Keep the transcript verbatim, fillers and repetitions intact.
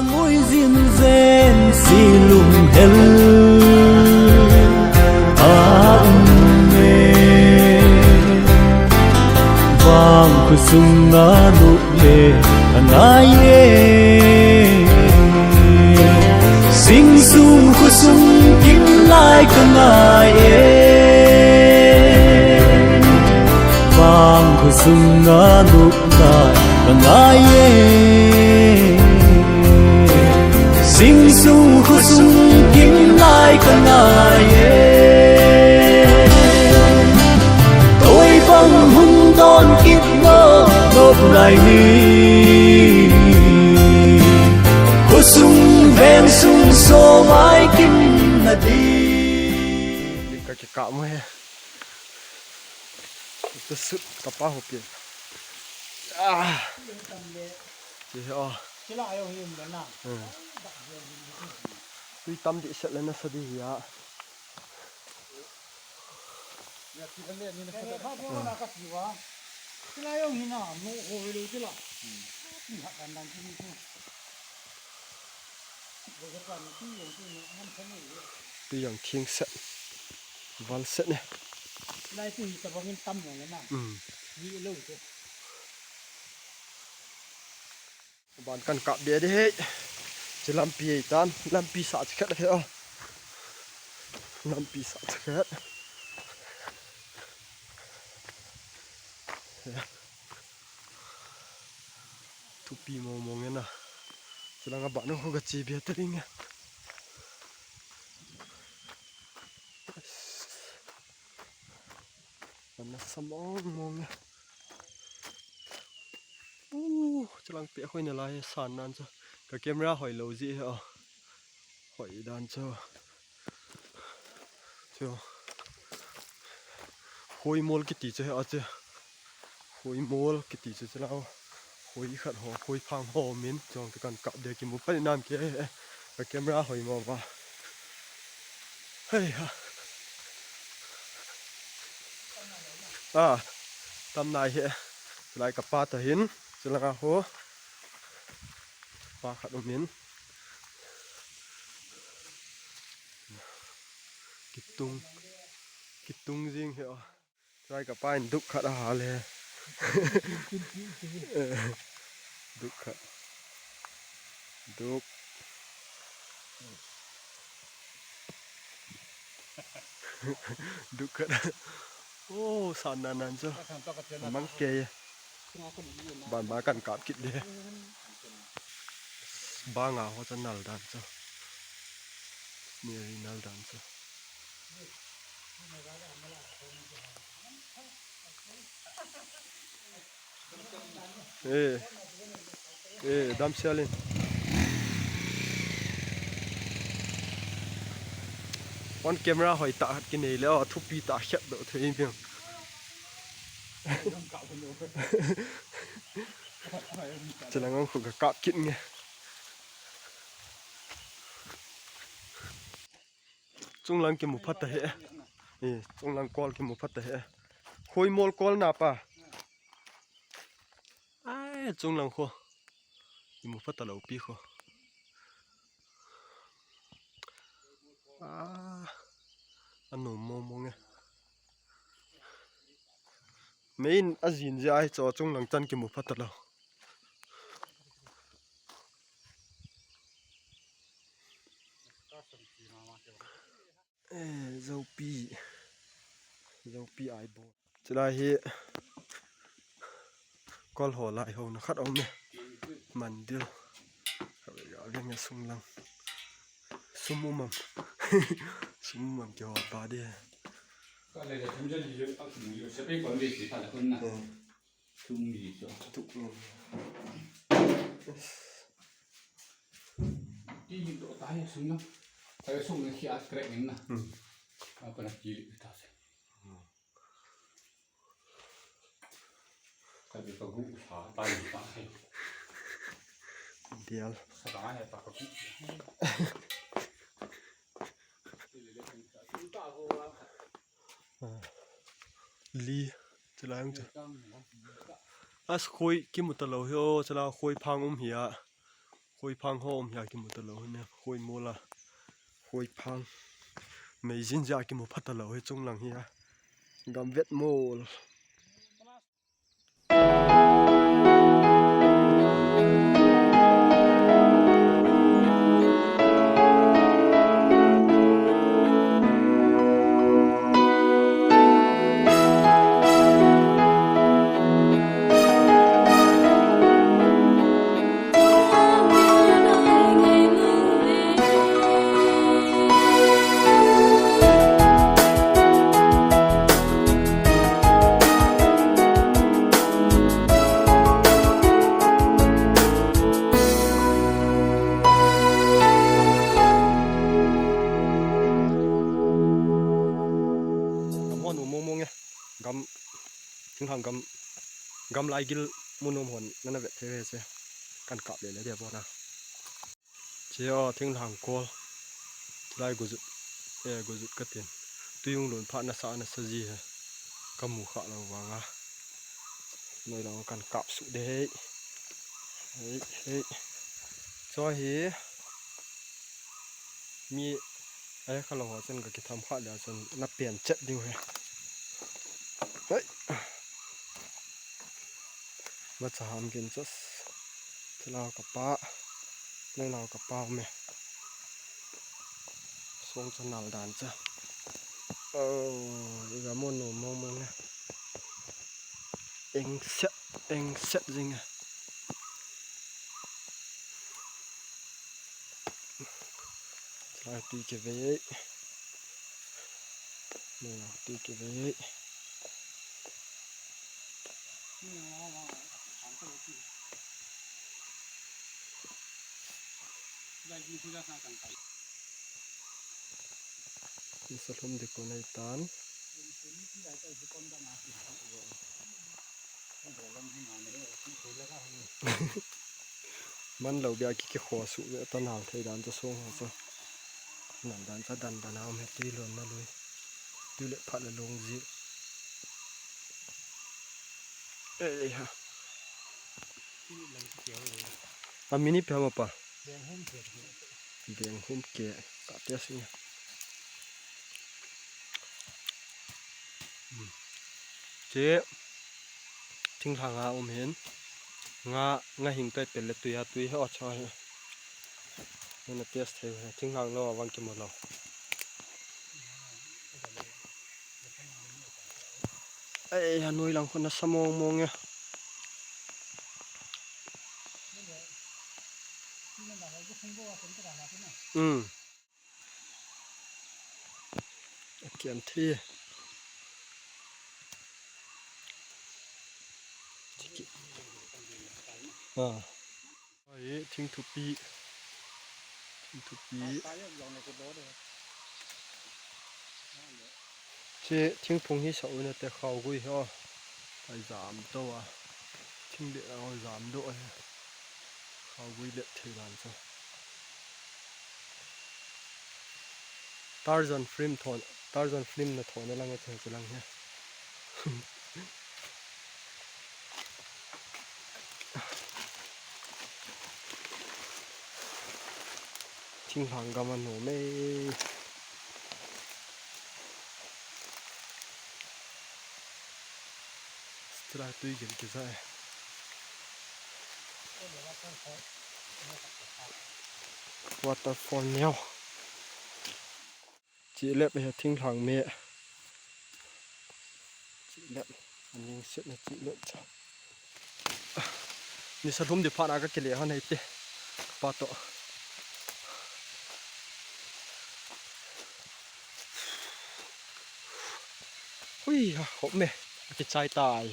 Ui zin zen si lum hel a um e. Vang khosung a nup le a ngai e. Sing sung khosung kim lai ka ngai e. Vang khosung a nup lai ka ngai e. Sing sung khosung kim lai ka ngai e. Toi bang hung don kit mo nop lai ni. Khosung veng sung so mai kim na di. Ka kikap mo he. Ito sut ka pa ho pia. Ah. Ti he o. Sila ayo hi um na. Hmm. Tui tam di set le na sa di ya. Ya ti le ni na ka. Sila ayo hi na mo ho lo ti la. Ni ha kan dang ti ni. Tui jong theng set, val set ne. Lai tui tabang in tam mo na. Hmm. Ni lo te. Ban kan kap be de hei. Chi lampi ei tan, lampi sa chi khat he o. Lampi sa chi khat. Thupi mong mong e na. Chulanga ban ho ka chi bia ta ring e. Ana sa mong mong e. Uh, chulang pe khoi na lai san nan chu. Ka camera hoi lo ji he o. Hoi dan chu. Chu. Khoi mol kiti chu he a chu. Khoi mol kiti chu chu lau. Khoi khat ho, khoi phang ho min. Chong te kan kap de kimu pan nam ke. Ka camera hoi mo ba. Hei ha. Ah, tam nai he. Lai ka pa ta hin. Chulanga ho. Pa khat um in. Kitung, kitung jing he o. Chulai ka pa in duk khat a hal e. Duk khat. Duk. Duk khat. Oh, san nan nan chu. Mang ke. Ban ba kan kap kit de. Banga ho chu nal dan chu. Ni ri nal dan chu. Eh. Eh, damsel in. On camera hoi ta hat kinei le, o, thupi ta khet do thei biang. Chulang ang khu ka kap kit nge. Chunglang kimu phat ta he. Eh, chunglang kol kimu phat ta he. Khoi mol kol na pa. Ai, chunglang kho. Kimu phat ta lo pi kho. Ah, a nom mong mong e. Main a jin je ai cho chunglang chan kimu phat ta lo. Eh, Zopi. Zopi ai bo. Chulai hi kol ho lai ho na khat om e. Mandil. Ka ve ga ve nge sung lang. Sum um am. Sum um am ki ho ba de. Ka le le thum jal ji jo, a thum jo, se pe kon ve si pha la kun na. Hmm. Thum ji jo. Thum. Ti ji do ta he sum na. Ta sum na khi a crack na. Hmm. A ko na ti ta se. Hmm. Ka bi ka gu sa ta ni ta he. Dial. Sa ta he ta ka gu. Ah. Li, chulai ang chu. As khoi kimu ta lo hi o, chulai khoi phang um hi a. Khoiphang ho um hia kimu talou hi ne. Khoimol a. Khoiphang. Meijin ja kimu pha talou hi chunglang hi a. Gamvet mol. Gam hon um mong mong e. Gam, thinglhang gam, gam lai gil mun um hon nana vet thei u he che. Kan kap le le dia bona. Che o, thinglhang kol. Lai gojut, eh, gojut katin. Tui hung lun phat nasa nasa ji he. Kamu kha lou vanga. Noilang kan kap suh de hei. Hei, hei. Cho hi. Mi ai kha lou ho chun ka kitham kha le chun na pian chet diu he. Hei. Vacha ham gin chas. Thilhang ka pa. Noilang ka pa me. Song cha nal dan cha. Oh, i gam hon um mong mong e. Eng set, eng set jing e. Chulai tui kivei e. Noilang tui kivei e. Nisa lhum ding kon ahi tan. Man lou bia ki, kikho suh ve ta nal thei dan cha song ho cha. Nal dan cha dan dan a um he tui lon na lui. Tui le phat le long ji. Ei ha. A mini pe ma pa. Beng hum ke ka te sing. Hmm. Che thinglhang a um hin. Nga, nga hing kai pel le tui a tui he o cha he. Nana test thei u he. Thinglhang lou a vang kimu lou. Ei, a noilang khu nasa mong mong e. Hmm. A kiam thei. Ah. Ai, thing thupi. Thing thupi. Che thingphung hi sa una te khaogui ho. Ai jam to a. Thing le a jam do a. Khaogui le thei dan cha. Tarzan film thon, Tarzan film na thon lang a che lang he. Thinglhang gam a nom e. Chulai tui gin kija e. Waterfall neo. Chilep he thinglhang me. Chilep. Aning set na chilep cha. Nisa lhum di phat a ka kile han hei te. Pa to. Hui ha, hop me. Akichai tai.